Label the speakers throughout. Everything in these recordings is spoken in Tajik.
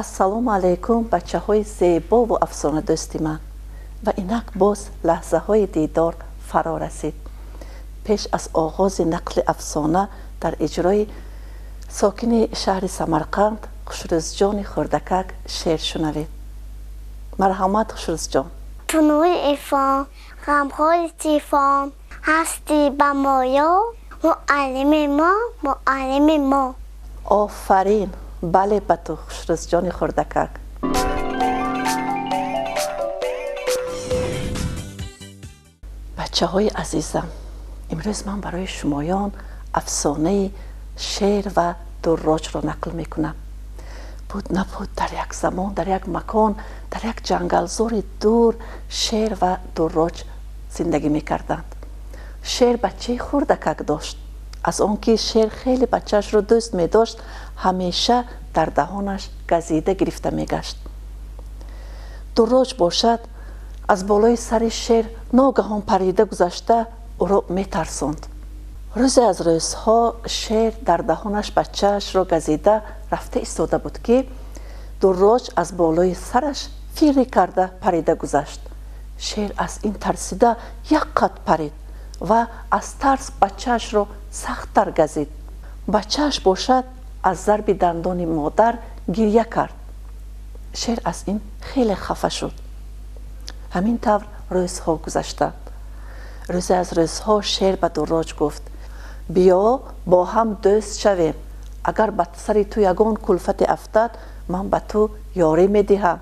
Speaker 1: Ассалому алайкум, бачаҳои зебову афсонадӯсти ман. Ва инак боз лаҳзаҳои дидор фаро расид. Пеш аз оғози нақли афсона дар иҷрои сокини шаҳри Самарқанд Хушрӯзҷони хурдакак шеър шунавед. Марҳамат, Хушрӯзҷон.
Speaker 2: Ту нури ирфон, ғамхори тифон, ҳастӣ ба мо ёр, муаллими мо, муаллими мо.
Speaker 1: Офарин! Бале ба ту, Хушрӯзҷони хурдакак. Бачаҳои азизам, имрӯз ман барои шумоён афсонаи шер ва дурроҷро нақл мекунам. Буд набуд, дар як замон, дар як макон, дар як ҷангалзори дур шер ва дурроҷ зиндагӣ мекарданд. Шер бачаи хурдакак дошт. Аз он ки шер хеле бачаашро дӯст медошт, ҳамеша дар даҳонаш газида гирифта мегашт. Дурроҷ бошад, аз болои сари шер ногаҳон парида гузашта ӯро метарсонд. Рӯзе аз рӯзҳо шер дар даҳонаш бачаашро газида рафта истода буд, ки дурроҷ аз болои сараш фирӣ карда парида гузашт. Шер аз ин тарсида як қат парид ва аз тарс бачаашро сахттар газид. Бачааш бошад, аз зарби дандони модар гиря кард. Шер аз ин хеле хафа шуд. Ҳамин тавр рӯзҳо гузаштанд. Рӯзе аз рӯзҳо шер ба дурроҷ гуфт: биё бо ҳам дӯст шавем. Агар ба сари ту ягон кулфате афтад, ман ба ту ёрӣ медиҳам.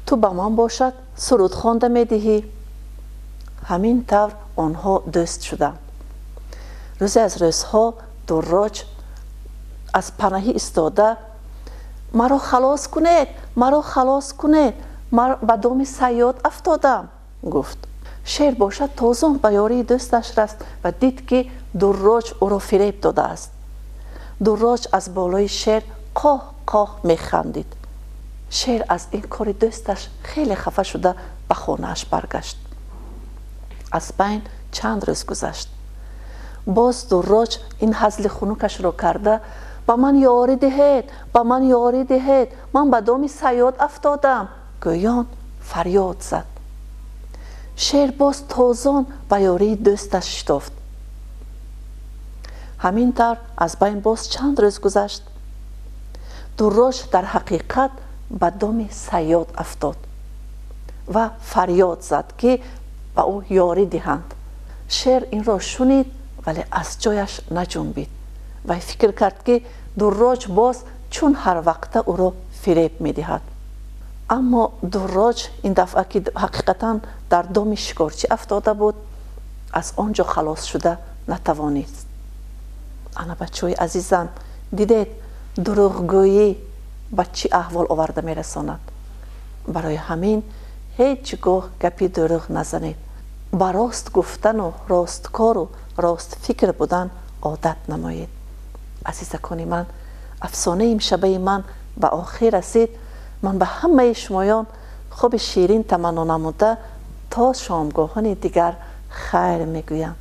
Speaker 1: Ту ба ман бошад суруд хонда медиҳӣ. Ҳамин тавр онҳо дӯст шуданд. Рӯзе аз рӯзҳо дурроҷ аз панаҳӣ истода: маро халос кунед, маро халос кунед, ман ба доми сайёд афтодам, гуфт. Шер бошад тозон ба ёрии дӯсташ рафт ва дид, ки дурроҷ ӯро фиреб додааст. Дурроҷ аз болои шер қоҳ қоҳ механдид. Шер аз ин кори дӯсташ хеле хафа шуда ба хонааш баргашт. Аз байн чанд рӯз гузашт. Боз дурроҷ ин ҳазли хунукашро карда: ба ман ёрӣ диҳед, ба ман ёрӣ диҳед, ман ба доми сайёд афтодам, гӯён фарёд зад. Шер боз тозон ба ёрии дӯсташ шитофт. Ҳамин тавр аз байн боз чанд рӯз гузашт. Дурроҷ дар ҳақиқат ба доми сайёд афтод ва фарёд зад, ки ба ӯ ёрӣ диҳанд. Шер инро шунид, вале аз ҷояш наҷунбид. Вай фикр кард, ки дурроҷ боз чун ҳар вақта ӯро фиреб медиҳад. Аммо дурроҷ ин дафъа, ки ҳақиқатан дар доми шикорчӣ афтода буд, аз он ҷо халос шуда натавонист. Ана бачаҳои азизам, дидед дурӯғгӯӣ ба чӣ аҳвол оварда мерасонад. Барои ҳамин ҳеҷ гоҳ гапи дурӯғ назанед. Ба рост гуфтану росткору ростфикр будан одат намоед. Азизакони ман, афсонаи имшабаи ман ба охир расид. Ман ба ҳамаи шумоён хоби ширин таманно намуда то шомгоҳони дигар хайр мегӯям.